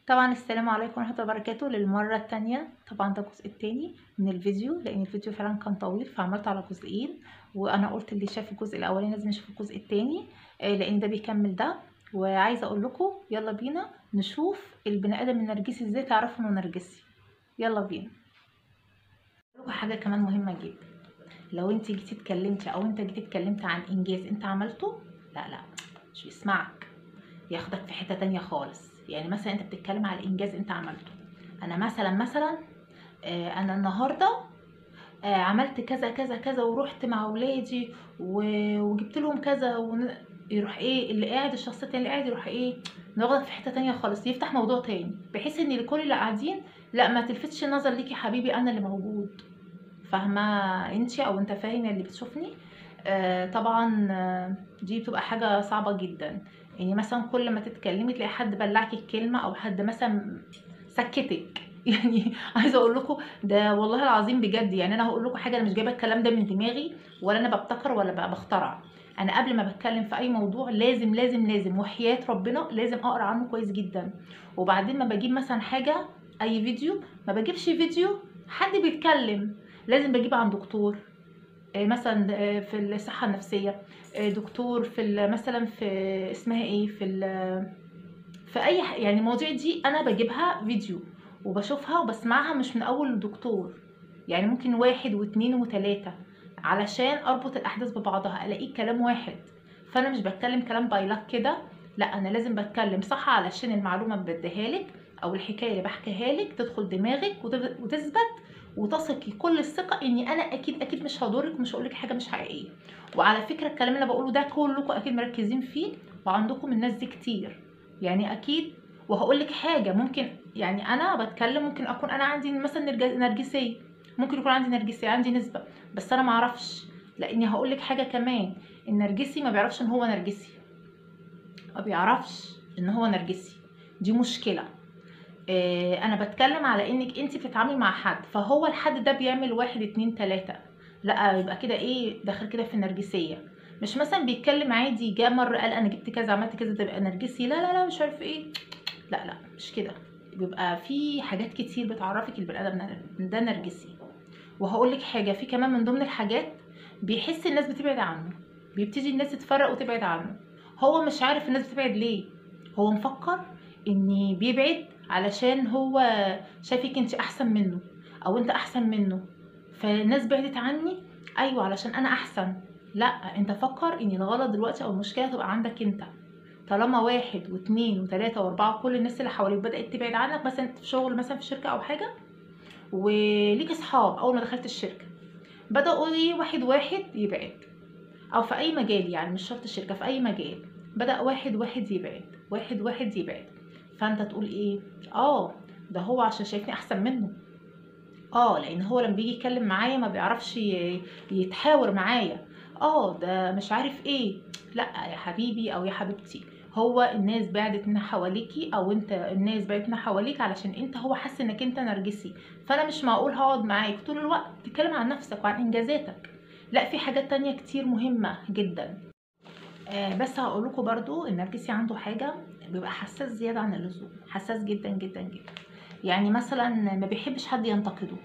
طبعا السلام عليكم ورحمة الله وبركاته للمرة الثانية. طبعا ده الجزء الثاني من الفيديو لان الفيديو فعلا كان طويل فعملته على جزئين، وانا قلت اللي شاف الجزء الاولاني لازم يشوف الجزء الثاني لان ده بيكمل ده. وعايزه اقول لكم يلا بينا نشوف البني ادم النرجسي ازاي تعرفوا انه نرجسي. يلا بينا. حاجة كمان مهمة جدا، لو انت جيتي اتكلمتي او انت جيتي اتكلمت عن انجاز انت عملته، لا لا مش بيسمعك، ياخدك في حتة تانية خالص. يعني مثلا انت بتتكلم على انجاز انت عملته، انا مثلا انا النهارده عملت كذا كذا كذا ورحت مع اولادي وجبت لهم كذا، يروح ايه اللي قاعد الشخص التاني اللي قاعد يروح ايه ناخدك في حتة تانية خالص، يفتح موضوع تاني بحيث ان كل اللي قاعدين لا ما تلفتش النظر ليكي يا حبيبي انا اللي موجود. فاهمه انت او انت فاهم اللي بتشوفني؟ طبعا دي بتبقى حاجة صعبة جدا. يعني مثلا كل ما تتكلمي تلاقي حد بلعك الكلمة او حد مثلا سكتك. يعني عايزه اقول لكم ده والله العظيم بجد، يعني انا هقول لكم حاجة، انا مش جايبه الكلام ده من دماغي ولا انا ببتكر ولا بخترع. انا قبل ما بتكلم في اي موضوع لازم لازم لازم وحياه ربنا لازم اقرا عنه كويس جدا. وبعدين ما بجيب مثلا حاجة اي فيديو، ما بجيبش فيديو حد بيتكلم، لازم بجيب عن دكتور مثلا في الصحة النفسية، دكتور في مثلا في اسمها ايه في اي يعني المواضيع دي انا بجيبها فيديو وبشوفها وبسمعها مش من اول دكتور، يعني ممكن واحد واثنين وثلاثة علشان اربط الاحداث ببعضها الاقي كلام واحد. فانا مش بتكلم كلام بايلك كده، لا انا لازم بتكلم صح علشان المعلومة اللي بديها لك او الحكاية اللي بحكيها لك تدخل دماغك وتثبت وتثقي كل الثقة اني انا اكيد اكيد مش هضرك ومش هقول لك حاجة مش حقيقية. وعلى فكرة الكلام اللي بقوله ده كلكم اكيد مركزين فيه وعندكم الناس دي كتير يعني اكيد. وهقول لك حاجة، ممكن يعني انا بتكلم ممكن اكون انا عندي مثلا نرجسية، ممكن يكون عندي نرجسية عندي نسبه بس انا ما اعرفش. لاني هقول لك حاجة كمان، النرجسي ما بيعرفش ان هو نرجسي، ما بيعرفش ان هو نرجسي، دي مشكلة. انا بتكلم على انك انت بتتعاملي مع حد فهو الحد ده بيعمل واحد اتنين تلاتة، لا يبقى كده ايه داخل كده في النرجسية. مش مثلا بيتكلم عادي جه مرة قال انا جبت كذا عملت كذا تبقى نرجسي، لا لا لا مش عارف ايه، لا لا مش كده. بيبقى في حاجات كتير بتعرفك البني ادم ده نرجسي. وهقول لك حاجة، في كمان من ضمن الحاجات بيحس الناس بتبعد عنه، بيبتدي الناس تتفرق وتبعد عنه، هو مش عارف الناس بتبعد ليه، هو مفكر ان بيبعد علشان هو شايفك انت احسن منه او انت احسن منه، فالناس بعدت عني ايوه علشان انا احسن. لا انت فكر ان الغلط دلوقتي او المشكلة تبقى عندك انت. طالما واحد واثنين وثلاثة واربعة كل الناس اللي حواليك بدات تبعد عنك، مثلا في شغل مثلا في شركة او حاجة وليك اصحاب اول ما دخلت الشركة بداوا ايه واحد واحد يبعد، او في اي مجال يعني مش شرط الشركة، في اي مجال بدا واحد واحد يبعد، واحد واحد يبعد. فانت تقول ايه؟ ده هو عشان شايفني احسن منه، لان هو لما بيجي يتكلم معايا ما بيعرفش يتحاور معايا، ده مش عارف ايه. لا يا حبيبي او يا حبيبتي، هو الناس بعدت من حواليكي او انت الناس بعدت من حواليك علشان انت هو حس انك انت نرجسي. فانا مش معقول هقعد معاك طول الوقت تتكلم عن نفسك وعن انجازاتك، لا في حاجات تانية كتير مهمة جدا. بس هقول لكم برضو النرجسي عنده حاجة، بيبقى حساس زيادة عن اللزوم، حساس جدا جدا جدا. يعني مثلا ما بيحبش حد ينتقده،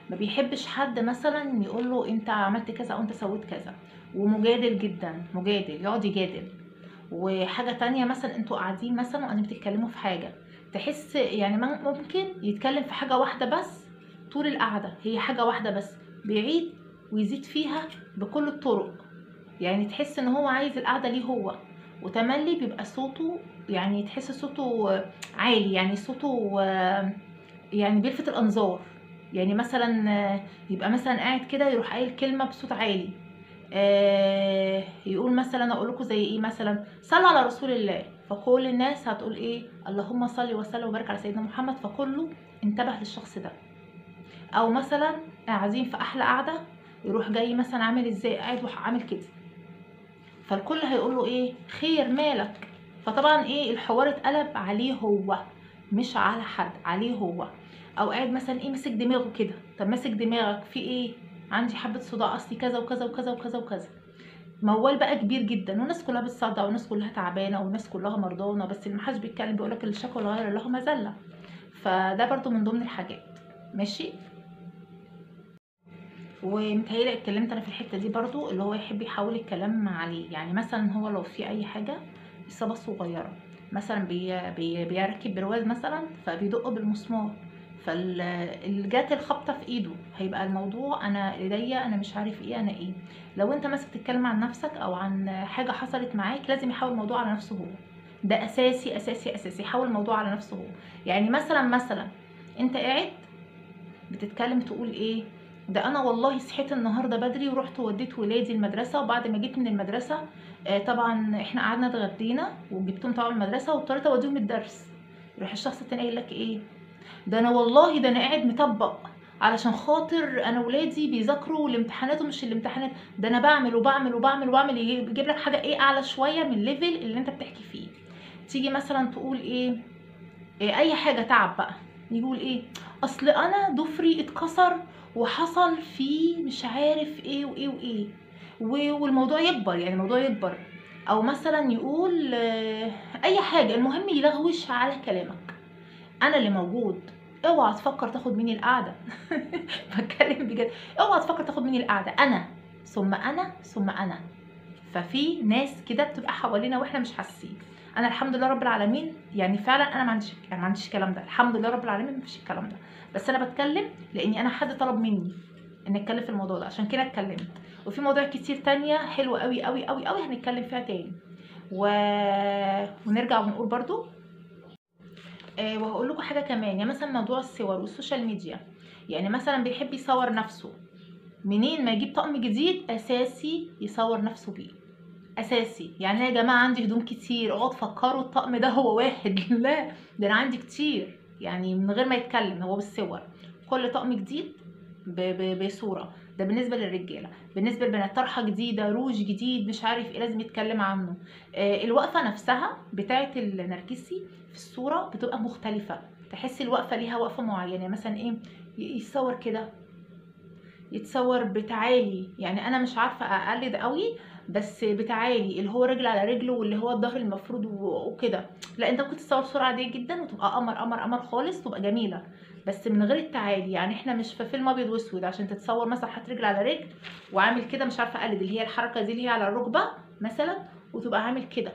ما بيحبش حد مثلا يقول له انت عملت كذا او انت سويت كذا، ومجادل جدا، مجادل يقعد يجادل. وحاجه تانية مثلا انتوا قاعدين مثلا وقاعدين بتتكلموا في حاجة، تحس يعني ممكن يتكلم في حاجة واحدة بس طول القعدة، هي حاجة واحدة بس بيعيد ويزيد فيها بكل الطرق. يعني تحس ان هو عايز القعدة ليه هو، وتملي بيبقى صوته يعني تحس صوته عالي، يعني صوته يعني بيلفت الانظار. يعني مثلا يبقى مثلا قاعد كده يروح قايل كلمة بصوت عالي، يقول مثلا اقول لكم زي ايه، مثلا صلى على رسول الله، فكل الناس هتقول ايه اللهم صل وسلم وبارك على سيدنا محمد، فكله انتبه للشخص ده. او مثلا قاعدين في احلى قعدة يروح جاي مثلا عامل ازاي قاعد وعامل كده، فالكل هيقول له ايه خير مالك. فطبعا ايه الحوار اتقلب عليه هو مش على حد، عليه هو. او قاعد مثلا ايه ماسك دماغه كده، طب ماسك دماغك في ايه؟ عندي حبه صداع اصلي كذا وكذا وكذا وكذا وكذا. موال بقى كبير جدا، والناس كلها بتصدع، والناس كلها تعبانة، والناس كلها مرضانه، بس اللي محدش بيتكلم بيقولك الشكوى لغير الله مذلة. فده برضو من ضمن الحاجات. ماشي، ومتهيألي اتكلمت انا في الحتة دي برضو، اللي هو يحب يحول الكلام عليه. يعني مثلا هو لو في اي حاجة اصابه صغيرة مثلا، بيركب برواز مثلا، فبيدق بالمسمار، فالجات الخبطه في ايده، هيبقى الموضوع انا ايديا، انا مش عارف ايه، انا ايه. لو انت مثلا بتتكلم عن نفسك او عن حاجة حصلت معاك، لازم يحاول الموضوع على نفسه هو، ده اساسي اساسي اساسي، يحاول الموضوع على نفسه هو. يعني مثلا انت قاعد بتتكلم تقول ايه ده، انا والله صحيت النهارده بدري ورحت وديت ولادي المدرسة، وبعد ما جيت من المدرسة طبعا احنا قعدنا اتغدينا وجبتهم طبعا المدرسة، واضطريت اوديهم الدرس. يروح الشخص التاني قايل لك ايه ده، انا والله ده انا قاعد مطبق علشان خاطر انا ولادي بيذاكروا الامتحانات ومش الامتحانات، ده انا بعمل وبعمل وبعمل وبعمل. يجيب لك حاجة ايه اعلى شوية من ال level اللي انت بتحكي فيه. تيجي مثلا تقول ايه اي حاجة تعب بقى، يقول ايه اصل انا ضفري اتكسر وحصل فيه مش عارف ايه وايه وايه، والموضوع يكبر، يعني الموضوع يكبر. او مثلا يقول اي حاجة، المهم يلغوش على كلامك. انا اللي موجود، اوعى تفكر تاخد مني القعدة. بتكلم بجد، اوعى تفكر تاخد مني القعدة، انا ثم انا ثم انا. ففي ناس كده بتبقى حوالينا واحنا مش حاسين. انا الحمد لله رب العالمين، يعني فعلا انا ما عنديش، يعني ما عنديش الكلام ده، الحمد لله رب العالمين ما فيش الكلام ده. بس انا بتكلم لاني انا حد طلب مني ان اتكلم في الموضوع ده، عشان كده اتكلمت. وفي مواضيع كتير تانية حلوة قوي قوي قوي قوي هنتكلم فيها تاني. ونرجع ونقول برضو وهقول لكم حاجة كمان. يعني مثلا موضوع الصور وال social media، يعني مثلا بيحب يصور نفسه، منين ما يجيب طقم جديد اساسي يصور نفسه بيه اساسي. يعني يا جماعة عندي هدوم كتير، اقعد فكروا الطقم ده هو واحد، لا ده انا عندي كتير. يعني من غير ما يتكلم هو بالصور، كل طقم جديد بصورة. ده بالنسبة للرجاله. بالنسبة للبنات طرحه جديدة، روج جديد، مش عارف ايه، لازم يتكلم عنه. الوقفة نفسها بتاعه النرجسي في الصورة بتبقى مختلفة، تحس الوقفة ليها وقفه معينة. مثلا ايه، يتصور كده، يتصور بتعالي، يعني انا مش عارفه اقلد قوي، بس بتعالي اللي هو رجل على رجله واللي هو الظهر المفروض وكده. لا انت ممكن تتصور صوره عادية جدا وتبقى قمر قمر قمر خالص، تبقى جميلة، بس من غير التعالي. يعني احنا مش في فيلم ابيض واسود عشان تتصور مثلا حاطط رجل على رجل وعامل كده، مش عارفه اقلد اللي هي الحركة دي اللي هي على الركبة مثلا، وتبقى عامل كده.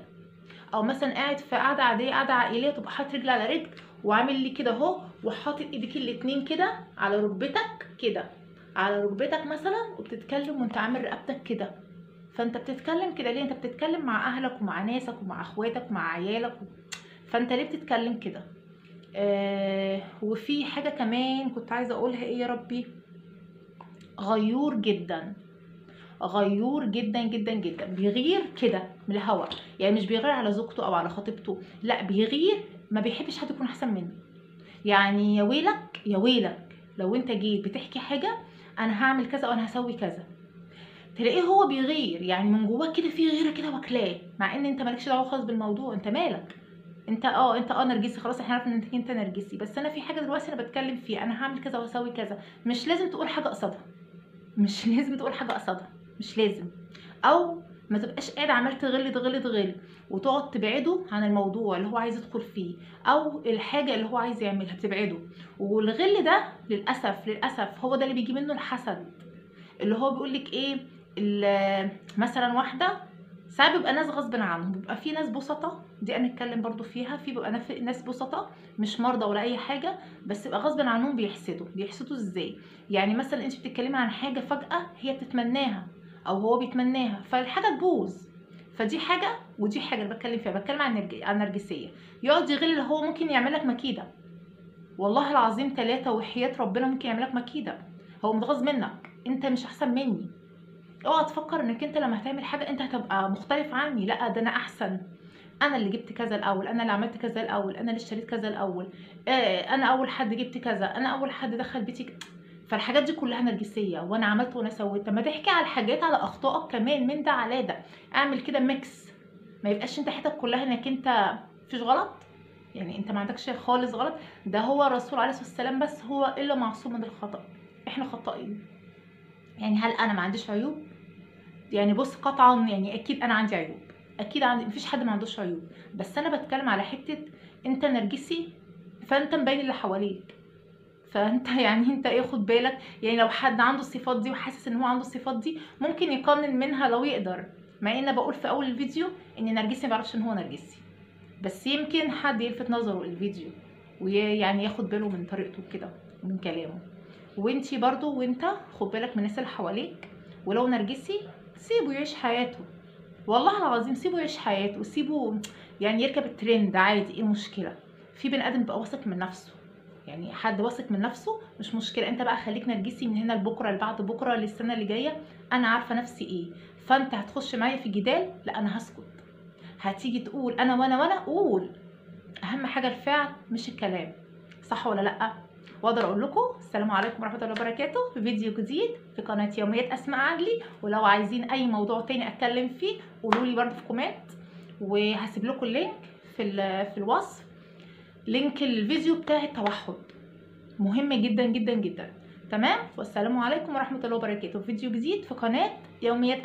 او مثلا قاعد في قاعدة عادية، قاعدة عائلية، تبقى حاطط رجل على رجل وعامل لي كده اهو، وحاطط ايديك الاتنين كده على ركبتك كده، على ركبتك مثلا، وبتتكلم وانت عامل رقبتك كده. فانت بتتكلم كده ليه؟ انت بتتكلم مع اهلك ومع ناسك ومع اخواتك ومع عيالك فانت ليه بتتكلم كده؟ وفي حاجة كمان كنت عايزه اقولها، ايه يا ربي، غيور جدا، غيور جدا جدا جدا، بيغير كده من الهوا. يعني مش بيغير على زوجته او على خطيبته، لا بيغير، ما بيحبش حد يكون احسن منه. يعني يا ويلك يا ويلك لو انت جيت بتحكي حاجة، انا هعمل كذا وانا هسوي كذا، تلاقيه هو بيغير، يعني من جواه كده في غيره كده واكلاه، مع ان انت مالكش دعوه خالص بالموضوع، انت مالك، انت انت نرجسي، خلاص احنا عارفين ان انت نرجسي، بس انا في حاجة دلوقتي انا بتكلم فيها، انا هعمل كذا واسوي كذا. مش لازم تقول حاجة قصادها، مش لازم تقول حاجة قصادها، مش لازم. او ما تبقاش قاعد عمال تغل تغل تغل وتقعد تبعده عن الموضوع اللي هو عايز يدخل فيه او الحاجة اللي هو عايز يعملها، بتبعده. والغل ده للاسف للاسف هو ده اللي بيجي منه الحسد، اللي هو بيقول لك ايه، مثلا واحدة ساعات بيبقى ناس غصب عنهم، بيبقى في ناس بسطه، دي انا اتكلم برضو فيها، في بيبقى ناس بسطه مش مرضى ولا اي حاجة، بس بيبقى غصب عنهم بيحسدوا. بيحسدوا ازاي؟ يعني مثلا انت بتتكلمي عن حاجة فجاة هي بتتمناها او هو بيتمناها، فالحاجه تبوظ. فدي حاجة ودي حاجة اللي بتكلم فيها، بتكلم عن النرجسية. يقعد يغل، اللي هو ممكن يعمل لك مكيده، والله العظيم ثلاثة وحياه ربنا ممكن يعمل لك مكيده، هو متغاظ منك، انت مش احسن مني، اوعى تفكر انك انت لما هتعمل حاجة انت هتبقى مختلف عني، لا ده انا احسن، انا اللي جبت كذا الاول، انا اللي عملت كذا الاول، انا اللي اشتريت كذا الاول، انا اول حد جبت كذا، انا اول حد دخل بيتي فالحاجات دي كلها نرجسية، وانا عملت وانا سويت. طب ما تحكي على الحاجات، على اخطائك كمان، من ده على ده، اعمل كده mix، ما يبقاش انت حياتك كلها انك انت مفيش غلط، يعني انت ما عندكش خالص غلط. ده هو الرسول عليه الصلاة والسلام بس هو الا معصوم من الخطا، احنا خطائين. يعني هل انا ما عنديش عيوب؟ يعني بص قطعا يعني اكيد انا عندي عيوب، اكيد عندي، مفيش حد ما عندوش عيوب، بس انا بتكلم على حتة انت نرجسي فانت مبين اللي حواليك، فانت يعني انت ايه، خد بالك. يعني لو حد عنده الصفات دي وحاسس ان هو عنده الصفات دي ممكن يقنن منها لو يقدر، مع ان بقول في اول الفيديو ان نرجسي ما بيعرفش ان هو نرجسي، بس يمكن حد يلفت نظره الفيديو ويعني ياخد باله من طريقته كده ومن كلامه. وانتي برضو وانت خد بالك من الناس اللي حواليك، ولو نرجسي سيبه يعيش حياته، والله العظيم سيبه يعيش حياته، وسيبه يعني يركب الترند عادي، ايه المشكلة؟ في بني ادم بيبقى واثق من نفسه، يعني حد واثق من نفسه مش مشكلة. انت بقى خليك نرجسي من هنا لبكرة لبعد بكره للسنة اللي جاية، انا عارفه نفسي ايه، فانت هتخش معايا في جدال؟ لا انا هسكت. هتيجي تقول انا وانا وانا، قول، اهم حاجة الفعل مش الكلام، صح ولا لا؟ واقدر اقول لكم السلام عليكم ورحمة الله وبركاته في فيديو جديد في قناة يوميات اسماء عدلي. ولو عايزين اي موضوع تاني اتكلم فيه قولوا لي برده في comment، وهسيب لكم ال link في الوصف، link الفيديو بتاع التوحد، مهم جدا جدا جدا. تمام، والسلام عليكم ورحمة الله وبركاته في فيديو جديد في قناة يوميات.